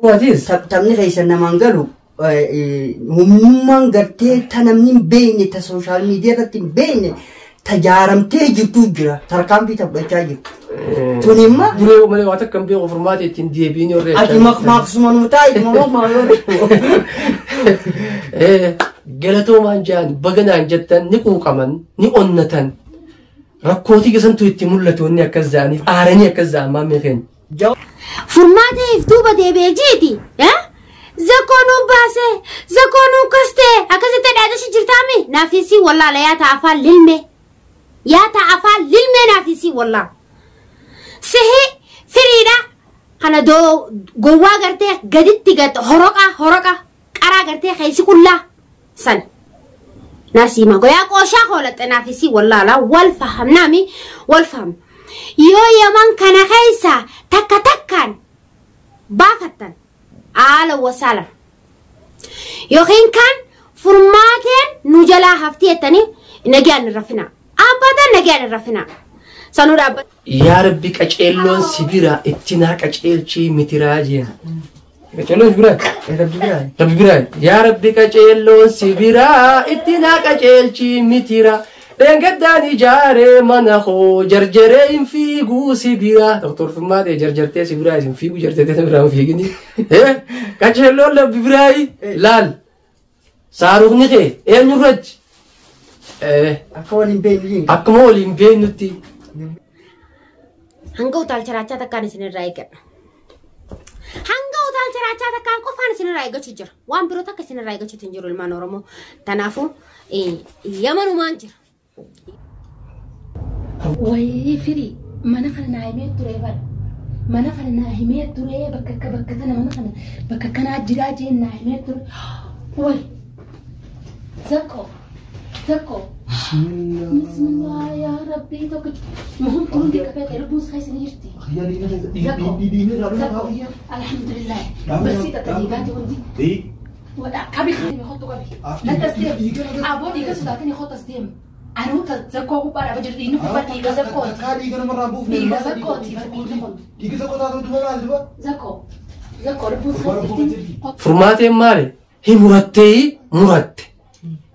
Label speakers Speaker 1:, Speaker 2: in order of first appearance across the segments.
Speaker 1: Atis.
Speaker 2: Taphni keessan namaan galu humnummaan gartee ta namni hin beekne ta sooshaal miidiyaa irratti hin beekne ta jaaramtee jirtu jira tarkaanfii ta fudhachaa jirtu. Tun immoo
Speaker 1: Duree malee waan takka hin beeku furmaata ittiin deebiin yoo reechaa.
Speaker 2: ati maqmaaqsuma nu taa'e maqmaaqsuma yoo
Speaker 1: Galatoomaan jaan baganaan jettan ni quuqaman ni onnatan rakkootii keessantu itti mul'atu inni akkas ja'aniif aaranii akkas ja'an maammee keenya.
Speaker 3: Furmaateef duuba deebi'ee jiiti. Zakoo nu baase, zakoo nu kaste, akkasitti dhaadhashi jirtaami. Naafisi wallaala yaa ta'a afaan lilmee. Yaa ta'a afaan lilmee naafisi wallaala. Sihi firiidha. Kana doo gowwaa gartee gaditti gad horoqa horoqa qaraa gartee keessi qullaa san. Nasiima goyaa qooshaa hoolatte naafisi wallaala wal fahamnaami wal fahamna. Yoo yaman kana keessa takka takkaan baafattan haala wasaala yookiin kan furmaateen nu jalaa hafti jettanii nagaan hin rafina abbatan nagaan hin rafina sanuu dhaabbata.
Speaker 1: Yaa Rabbi qaceelloon si bira itti naa qaceelchii mitiraa jeen. Qaceelloon si biraa?
Speaker 2: Rabbi biraa.
Speaker 1: Rabbi biraa. Yaa Rabbi qaceelloon si biraa itti naa qaceelchii mitiraa. Dheengaddaan ijaaree mana koo jarjaree hin fiiguu si biraa. Doktor Furmaatee jarjartee si biraa isin fiigu jarjartee si biraa hin fiigini. Qaceelloon Rabbi biraa laal. Saaruqni kee eenyurratti?
Speaker 2: Akka waliin beeknu.
Speaker 1: Akkuma waliin beeknutti.
Speaker 3: Hanga utaalcharaachaa takkaan isinirraa eeggadha. Hanga utaalcharaachaa takkaan qofaan isinirraa eeggachuu jira. Waan biroo takka isinirraa eeggachuutu hin jiru ilmaan Oromoo. Kanaafuu yamanumaan jira.
Speaker 4: Wayii firii mana kana naa himee ture bara. Mana kana naa himee ture bakka akka bakka tana mana kana bakka kanaa jiraa jeen naa himee ture. Wayi zakko zakko. Bismillah yaa rabbii tokko muhum turundi qabee lubbuun isaa isin jirti. Zakko zakko alhamdulillah barsiisa tata hundi. Qabi qabi qabi. Nan tas deem. Aboo dhiiga sodaatanii qotas deem. Anuu zakkoo gubbaa dhaaba jiru dhiigni gubbaa dhiiga zakkooti.
Speaker 5: Dhiiga namarraa buufne.
Speaker 4: Dhiiga zakkooti dhiigni kun.
Speaker 5: Dhiiga zakkoo taatee duba maal duba?
Speaker 4: Zakkoo zakkoo lubbuun isaa jirti.
Speaker 1: Furmaateen maali? Hin murattee muratte.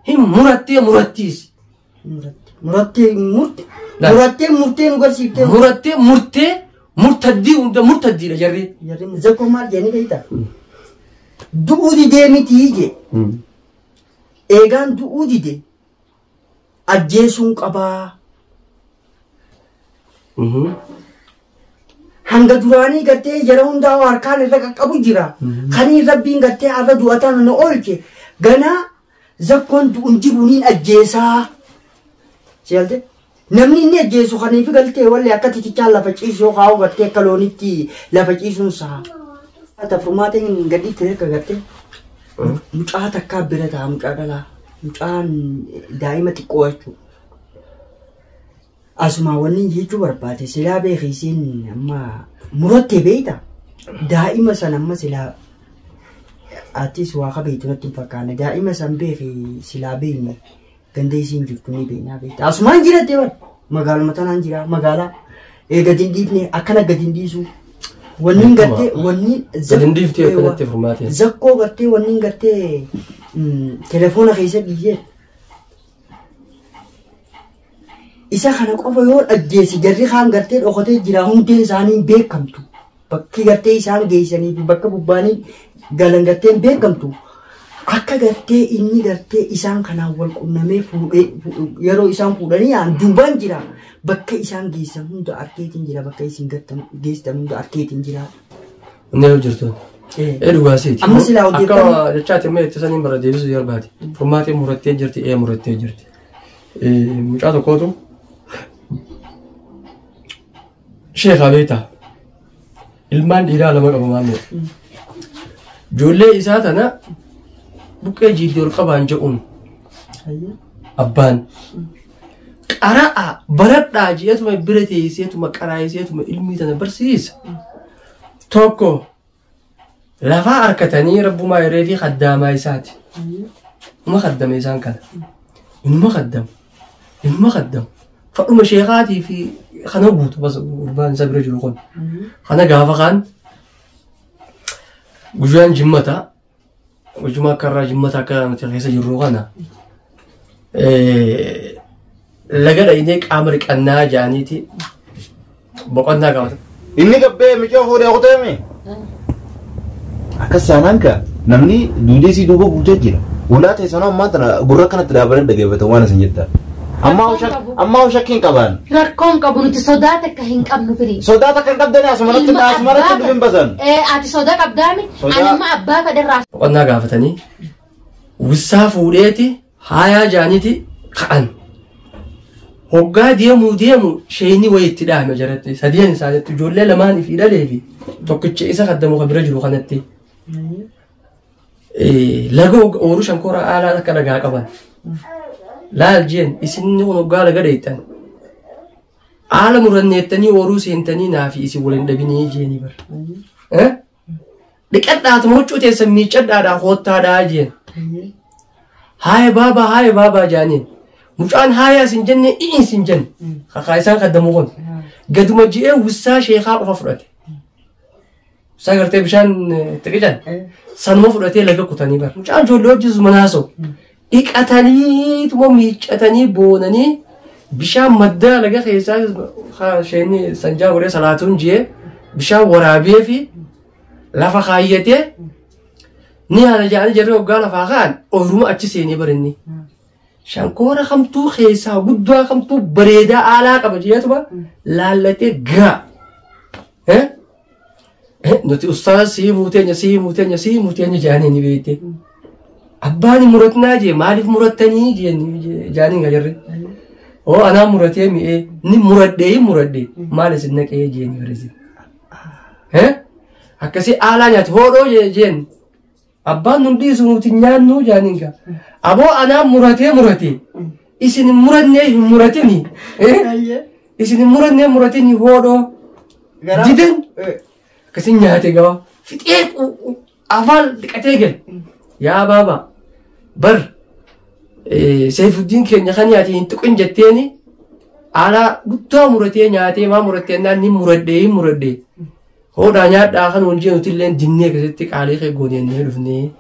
Speaker 1: Hin murattee murattiis.
Speaker 2: Murattee murte. Murattee murtee nu garsiiftee.
Speaker 1: Murattee murtee murtaddii hunda murtaddiidha jarri.
Speaker 2: Jarri zakkoo maal jedhanii beektaa? Du'uu didee miti je. Eegaan du'uu dide ajjeesuun qabaa. Hanga duraanii gartee jara hundaa harkaan irra qaqqabu jira. Kaniin rabbiin gartee har'a du'ataan na oolche. Ganaa zakkoon du'uun jiru niin ajjeesaa. Seelte namni inni ajjeesu kaniif galtee wallee akka titichaan lafa ciisu yoo kaa'u gartee akka loonitti lafa ciisuun saa. Ata furmaateen gaditti erga gartee mucaa takkaa bira ta'a mucaa dhalaa mucaan daa'ima xiqqoo jechuudha. Asuma wanni jechuu barbaade silaa beekisiin amma murattee beekta daa'ima san amma silaa atis waa qabeetu natti hin fakkaanne daa'ima san beeki silaa beekne ganda isiin jirtu ni beeknaa beekta. Asumaan jiratte bar magaaluma tanaan jira magaalaa gadi hin dhiifne akkana gadi hin dhiisu. Wanni gartee wanni
Speaker 1: Gadi hin dhiiftee akkanatti furmaatee.
Speaker 2: Zakkoo gartee wanni gartee telefoona keessa dhiisee. Isa kana qofa yoo ajjeese jarri kaan gartee dhokatee jira hundeen isaanii hin beekamtu. Bakki gartee isaan geessanii fi bakka bubbaanii galan gartee hin beekamtu. Akka gartee inni gartee isaan kanaan wal qunnamee fuudhee yeroo isaan fuudhanii yaa'an duubaan jira. Bakka isaan geessan hunda arkeetiin jira bakka isin geessan hunda arkeetiin jira.
Speaker 1: Inni yoo jirtu. Ee dhugaasiiti.
Speaker 2: Amma silaa hojjetan.
Speaker 1: Akka jechaati immoo itti saniin bara deebisuu barbaade. Furmaateen murattee jirti ee murattee jirti. Mucaa tokkootu sheekaa beektaa ilmaan dhiiraa lama qaba maammoo. Ijoollee isaa tana buqqee jiiddee ol qabaan je'uun abbaan qara'a baradhaa jeetuma bira teesseetuma qaraa'iseetuma ilmii tana barsiisa. Tokko lafaa harkatanii rabbumaa yeree fi kaddaamaa isaati. Uma kaddame isaan kana. Inuma kaddamu. Inuma kaddamu. Fadhuma sheekaatii fi kana guutu bas gurbaan isa bira jiru kun. Kana gaafa kaan Guyyaan jimmata guyyuma akka irraa jimmata akka nuti keessa jirru kana laga dhaynee qaama riqannaa jedhaniiti boqonnaa qabata.
Speaker 5: Inni gabbee micoo fuudhee kuteemi. Akkas saanaan ka namni duudee sii duuba guutee jira. Ulaa ta'e sanaa ammaa tana gurra kanatti dhaabanii dhaggeeffatan waan isin jettan. Ammaa shakkiin qaban.
Speaker 4: Rakkoon qabu nuti sodaa takka hin qabnu firii.
Speaker 5: Sodaa takka hin qabdanii asumarratti asumarratti dhufin basan.
Speaker 4: Ati sodaa qabdaami.
Speaker 5: Sodaa-
Speaker 4: Ani amma abbaa fedherraa
Speaker 1: Boqonnaa gaafatanii wissaa fuudheeti haayaa jaaniiti ka'an. Hoggaa deemuu deemu sheeyni wayii itti dhaame jaratti sadeen isaanitti ijoollee lamaan fi dhalee fi tokkicha isa kaddamu kan bira jiru kanatti. Laga ooruu shankoora aalaa akka dhagaa qaban. Laal jeen isin kun hoggaa laga dheeytan. Haala muranneettanii ooruu seentanii naa fi isin waliin dhabinii jeenii bara. Dhiqadhaatuma huccuu teessan miiccadhaadhaa koottaadhaa jeen. Haaya baabaa haaya baabaa jaaniin. Mucaan haaya isin jenne i'in isin jenne. Kakaa isaan kaddamu kun. Gaduma ji'ee wissaa sheekaa qofa fudhate. Wissaa gartee bishaan itti qican. Sanuma fudhatee laga kutanii bara. Mucaan ijoollee hojjetu manaasoo. Dhiqataniituma miiccatanii boonanii bishaan maddaa laga keessaa isheen sanjaa godhee salaatuun ji'ee bishaan waraabee fi lafa kaayyatee ni haala jedhanii jarri hoggaa lafaa ka'an ooyiruma achi seenee barinni. Shankoora kamtuu keessaa guddaa kamtuu bareedaa aalaa qaba jeetuma laallatee gaa. Nuti ustaas sii muuteenya sii muuteenya sii muuteenya jedhanii ni beekte. Abbaan muratnaa jee maaliif murattanii jedhanii jarri. Oo anaa muratee mi'ee ni muradhee muradhee maal isin naqee jeeni barreesse. Akkasii aalaa nyaate hoodhoo jeen abbaan nun dhiisu nuti nyaannu jaaniin gaa. Aboo anaa muratee muratee isin hin murannee hin muratini. Isin hin murannee muratini hoodhoo didan akkasii nyaate gaba fixee afaan dhiqatee gale. Yaa baaba bar Seefuddiin keenya kan nyaate hin tuqin jetteeni alaa guddaa muratee nyaatee maa murattee naan ni muradhee hin muradhee. Hoodhaa nyaadhaa kan hojii nuti illee dinnee keessatti qaalii kee goonee dhufnee.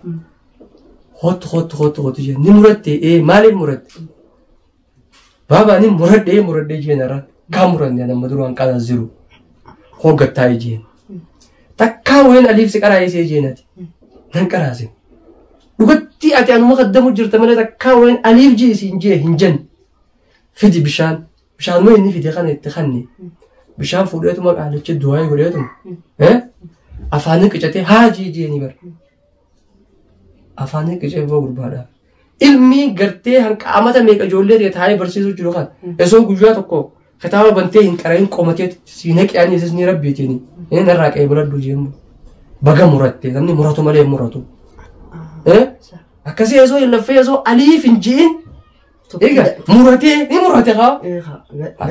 Speaker 1: Hootu hootu hootu hootu jee ni muratte ee maaliif muratte? Baabaa ni muradhee muradhee jeen irra kaan muranne nama duraan qaala ziru. Hooggattaa jeen. Takkaa wayin aliif si qaraayisee jeen ati. Nan qaraase. Dhugatti ati anuma kaddamu jirta malee takkaa wayin aliif jee siin jee hin jenne. Fidi bishaan. Bishaan inni fide kana itti kanne. Bishaan fuudheetuma qaalichi du'aa godheetuma. Afaanii qicatee haa jee jeeni bara. Afaanii qicee boo gurbaadha. Ilmi gartee hanqa amata meeqa ijoollee ta'e taa'ee barsiisuu jiru kan. Osoo guyyaa tokko kitaaba bantee hin qarayin qomatee si naqee isis ni rabbiitiin. Inni narraa qe'ee biradhu jeemu. Baga muratte namni muratu malee hin muratu. Akkasii osoo hin laffee osoo aliif hin ji'in. Egaa muratee ni murate haa.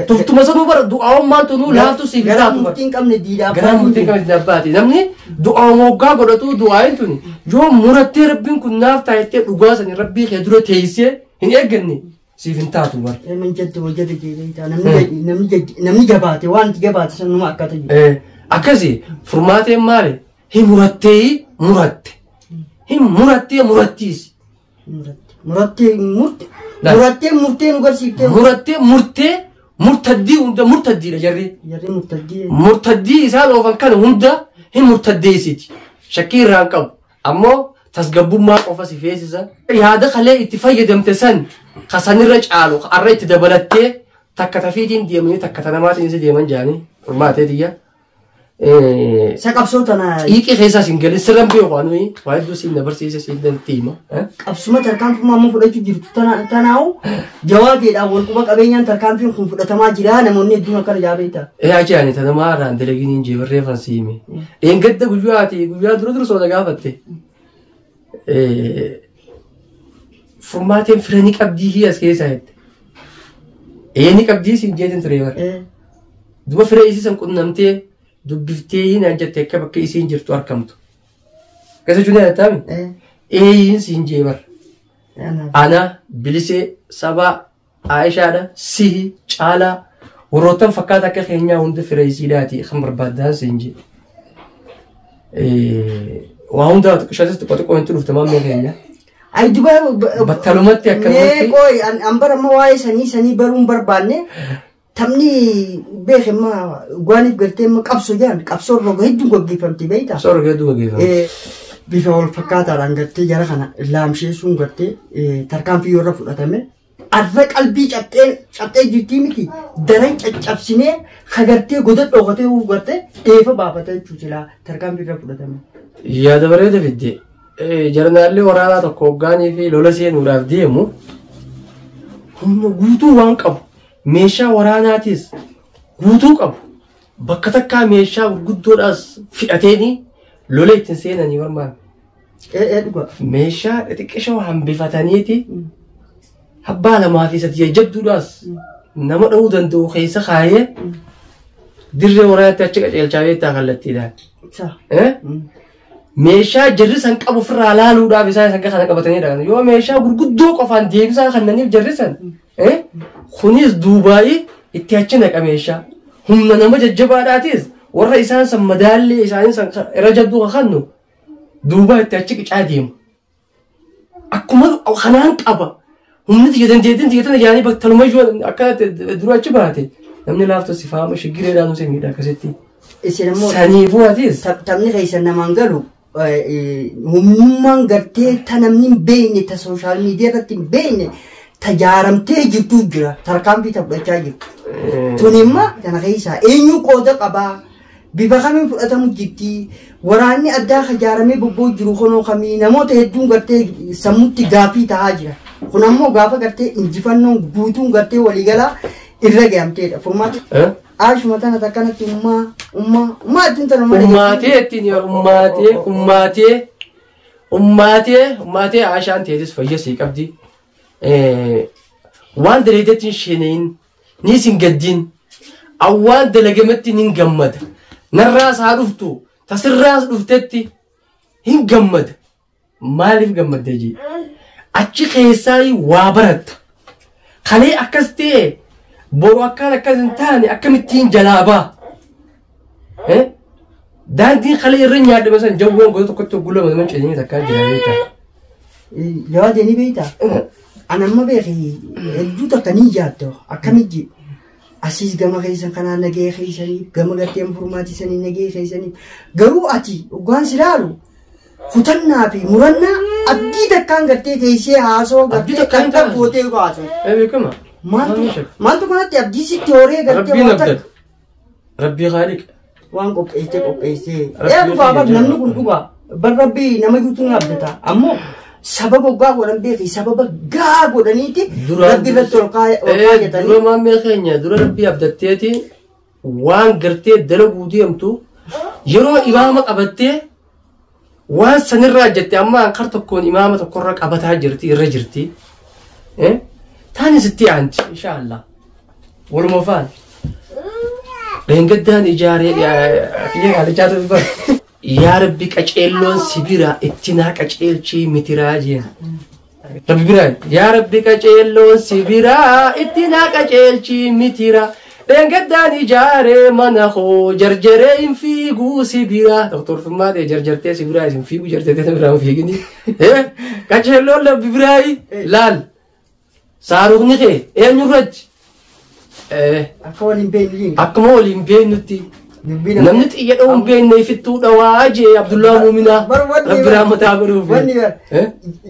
Speaker 1: Tuftuma sanuu bara du'aawwan tunuu laaftu siif
Speaker 2: Garaa
Speaker 1: taatu bara.
Speaker 2: murtii hin qabne diidaa
Speaker 1: Garaa murtii qabne abbaati. Namni du'aa moggaa godhatu du'aayin tuni yoo murattee rabbiin kun naaf taayettee dhugaa sanii rabbii kee dura teessee hin eegganne siif hin taatu bara.
Speaker 2: Namni jadde hojjete jedhee namni namni namni jabaate waan itti jabaate sanuma akka ta'e.
Speaker 1: Akkasi furmaateen maali? Hin murattee muratte. Hin murattee murattiisi.
Speaker 2: Murattee murtee murattee murtee nu garsiiftee.
Speaker 1: Murattee murtee murtaddii hunda murtaddiidha jarri.
Speaker 2: Jarri murtaddii.
Speaker 1: Murtaddii isaan oofan kana hunda hin murtaddeessiti. Shakkii irraa hin qabu. Ammoo tasgabbummaa qofa si feesisa. Yaada kalee itti fayyadamte san kasanirra caalu har'a itti dabalattee takka tafiitiin deemanii takka tanamaatiin si deeman jaanii furmaatee tiyya.
Speaker 2: Isa qabsoo tana
Speaker 1: Xiiqii keessaas hin galin sirran beeku anuu waa hedduu siin na barsiise siin dandeetti hima.
Speaker 2: Qabsuma tarkaanfummaa amma fudhachuu jirtu tanaa'u jawaateedhaan wal quba qabeenyaan tarkaanfiin kun fudhatamaa jira namoonni hedduun akkana jaabeeta.
Speaker 1: Ee achi ani tanamaa irraan dalaginiin jee barreeffan si hime. Dheengadda guyyaa ati guyyaa dura dursoo na gaafatte. Furmaateen fira ni qabdii hii as keessaa jette. Ee ni qabdii siin jeetin ture bara. Duba fira isii san qunnamtee dubbiftee naan jette akka bakka isiin jirtu argamtu. Akkas jechuun ni yaadattaami? Eeyyiin siin jee bara. Ana bilisee sabaa Aayishaadha sihi caalaa warroottan fakkaata akka keenyaa hunda fira isiidhaati kan barbaaddaan siin jee. Waa hundaa xiqqishaatis xiqqoo xiqqoo hin dhufte maammee keenya.
Speaker 2: Ay duba
Speaker 1: Battalumatti akkanumatti.
Speaker 2: Mee qoy an bara amma waa'ee sanii baruun barbaanne taphni beeke ma gwaaniif gartee ma qabsoo jedhan qabsoo roga hedduun gaggeeffamti beektaa.
Speaker 1: Qabsoo roga hedduu gaggeeffamti.
Speaker 2: Bifa wal fakkaataadhaan gartee jara kana laamsheessuun gartee tarkaanfii yoo irra fudhatame arra qalbii cabxee jirtii miti daran caccabsinee hagartee goda dhokatee gartee dheefa baafata jechuudha silaa tarkaanfii irra fudhatame.
Speaker 1: Yaada bareeda fidde. Jarnaallee waraanaa tokko hoggaanii fi lola seenuudhaaf deemu humna guutuu waan qabu meeshaa waraanaatis guutuu qabu bakka takkaa meeshaa gurguddoodhaas fidhateeni lola ittiin seenanii barmaan.
Speaker 2: Dhuga.
Speaker 1: Meeshaa xixiqqishoo hambifataniiti abbaa lamaa fi sadii jajjabduudhaas nama dha'uu danda'u keessa kaayee dirree waraanaatti achi qajeelchaa beektaa kallattiidhaan. Meeshaa jarri san qabu ofirraa laaluudhaaf isaan san kana qabatanii dhaqan. Yoo meeshaa gurguddoo qofaan deebisaa kannaniif jarri san kunis duubaayii itti achi naqa meeshaa. Humna nama jajjabaadhaatis warra isaan san madaallee isaanii san irra jabduu kannu duubaa itti achi qicaa deemu. Akkuma kanaan qaba. Humni xiyya dandeettiin xiyya tana jaanii bakka akka dura achi baate namni laaftuu si faama shiggireedhaan nu miidha akkasitti.
Speaker 2: Isin immoo
Speaker 1: Saniifuu atis.
Speaker 2: Taphni keessan namaan galu humnummaan gartee ta namni hin beekne ta sooshaal miidiyaa irratti hin beekne ta jaaramtee jirtu jira tarkaanfii ta fudhachaa jirtu. Tun immoo kana keessaa eenyu qooda qabaa bifa kamiin fudhatamu jirti waraanni addaa ka jaaramee bobboo jiru kunoo kamii namoota hedduun gartee sammuutti gaafii tahaa jira. Kun ammoo gaafa gartee injifannoon guutuun gartee waliigalaa irra gahamteedha. Furmaata Ashuma tana takkanatti ummaa ummaa ummaa ittiin tana malee.
Speaker 1: Ummaatee ittiin ummaatee ummaatee ummaatee ummaatee Aashaan teetis fayyasii qabdi. Waan dalageetti hin sheenayin ni isin gaddiin awwaan dalagametti ni gammada. Narraas haa dhuftu tasirraas dhuftetti hin gammada. Maaliif gammadde jee? Achi keessaa waa baratta. Kalee akkas ta'e boru akkaan akkas hin taane akkamittiin jalaa ba'a. Daandiin kalee irra nyaadhame san jawween gosa tokkotti gulama nama ceeñee takkaa jira beektaa.
Speaker 2: Jawaadee ni beektaa? Ani amma beeki hedduu takka ni yaadda akkamitti asiis gama keessan kanaa nagee keessanii gama garteen furmaatii sanii nagee keessanii garuu ati dhugaan si ilaalu kutannaa fi murannaa abdii takkaan gartee teessee haasoo
Speaker 1: Abdii
Speaker 2: gartee
Speaker 1: takkaan
Speaker 2: kan
Speaker 1: ta'a.
Speaker 2: gootee haasoo.
Speaker 1: Beekama.
Speaker 2: Maaltu kanatti abdii sitti horee gartee
Speaker 1: Rabbiin
Speaker 2: waan takka
Speaker 1: abdata. Rabbii Khaaliq.
Speaker 2: waan qopheessee qopheessee.
Speaker 1: Rabbii
Speaker 2: Ee dhugaa bar
Speaker 1: jira.
Speaker 2: namni kun dhugaa bar rabbii nama guutuu ni abdata ammoo sababa gaa godhan beeki sababa gaa godhaniiti rabbi irratti ol kaayatanii.
Speaker 1: Dura maammee keenya dura rabbii abdatteeti waan gartee dalaguu deemtu yeroo imaama qabattee waan sanirraa jette amma kar tokkoon imaama tokkorra qabataa jirti irra jirti. Taanis itti aanti inshaallah. Waluma faan. Dheengaddaan ijaaree kiyya kaalichaa ture bara. Yaa Rabbi qaceelloon si bira itti naa qaceelchii mitiraa jeen. Rabbi biraa yaa Rabbi qaceelloon si bira itti naa qaceelchii mitira. Dheengaddaan ijaaree mana koo jarjaree hin fiiguu si bira. Doktor Fimmaa ta'e jarjartee si biraa isin fiiguu jarjartee si biraa hin fiigini. Qaceelloon Rabbi biraa laal. Saaruqni kee eenyurratti?
Speaker 2: Akka waliin beeknu.
Speaker 1: Akkuma waliin beeknutti. Namni xiyya dha'uu hin beekne ifittuu dhawaa jee Abdullaa Muuminaa. Rabbi rahmataa godhuuf.
Speaker 2: Wanni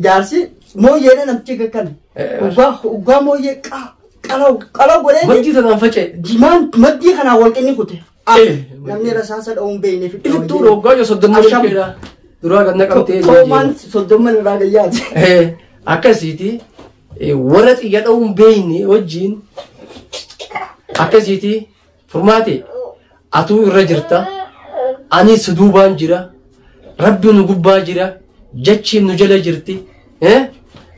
Speaker 2: jaarsi mooyyeedha namtichi kakkan. Ugaa mooyyee qalaw qalaw godhee.
Speaker 1: Maddii tanaan faca'e.
Speaker 2: Jimaan maddii kanaa wal qinni kute. Namni rasaasa dha'uu hin beekne
Speaker 1: ifittuu dhawaa waggaa yoo soddomman keedha. Duraa ganna qabtee.
Speaker 2: Toomaan soddomman irraa gayyaati.
Speaker 1: Akkasiiti warra xiyya dha'uu hin beekne wajjin akkasiiti furmaate atuu irra jirta ani si duubaan jira rabbi nu gubbaa jira jechiin nu jala jirti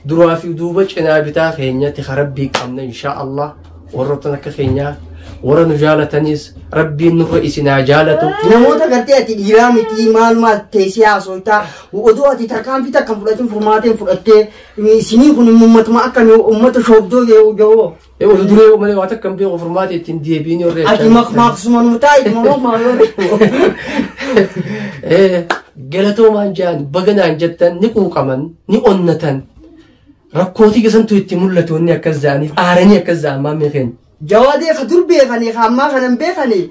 Speaker 1: duraa fi duuba cinaa bitaa keenyatti ka rabbii qabna insha Allah warroottan akka keenyaa warra nu jaalatanis rabbiin nurra isinaa jaalatu.
Speaker 2: Namoota gartee ati dhiiraa miti maal maal teessee haasoftaa odoo ati tarkaanfii takka fudhatin furmaateen fudhattee isinii kun uummatuma akka uummata shoobdoo yoo.
Speaker 1: Oduu duree malee waan takka hin beeku furmaate ittiin deebiin warra
Speaker 2: Ati maqmaaqsuma nu taa'e maqmaaqsuma.
Speaker 1: Galatoomaan jaan baganaan jettan ni quuqaman ni onnatan. Rakkootii keessantu itti mul'atu inni akkas ja'aniif aaranii akkas ja'an maammee keenya.
Speaker 2: Jawaadee ka dur beekanii ka ammaa kanan beekanii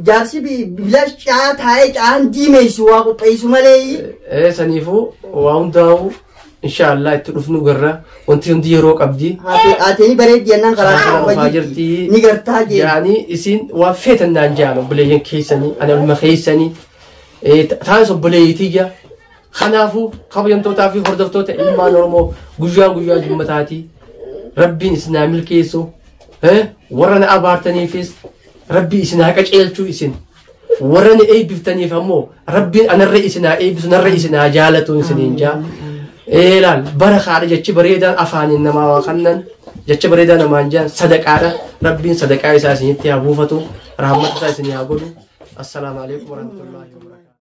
Speaker 2: jaarsi bilaash caa taa'ee caan diimeessu waa qopheessu malee.
Speaker 1: Saniifuu waa hundaa'u inshaallah itti dhufnu garra wanti hundi yeroo qabdi.
Speaker 2: Haateenii bareeddi jennaan karaa
Speaker 1: Karaa
Speaker 2: kana
Speaker 1: dhufaa jirti.
Speaker 2: Ni gartaa jee.
Speaker 1: Jaanii isin waan feetan naan jaan obboleeyyan keessanii ani ilma keessanii taanis obboleeyyitii jaa. Kanaafuu kabajamtootaa fi hordoftoota ilmaan Oromoo guyyaan guyyaa jummataatii rabbiin isin haa milkeessu. Warra na abaartaniifis rabbi isin haa qaceelchuu isin. Warra na eebbiftaniif ammoo rabbiin anarra isin haa eebbisu narra isin haa jaalatu isiniin jaa. Ilaal bara kaadha jechi bareedaan afaaniin namaa waa kannan jecha bareedaa namaan jaan sadaqaadha rabbiin sadaqaa isaa isinitti haa buufatu rahmata isaa isinii haa godhu. Assalaamu alaikum warahmatullahi wabarakatuh.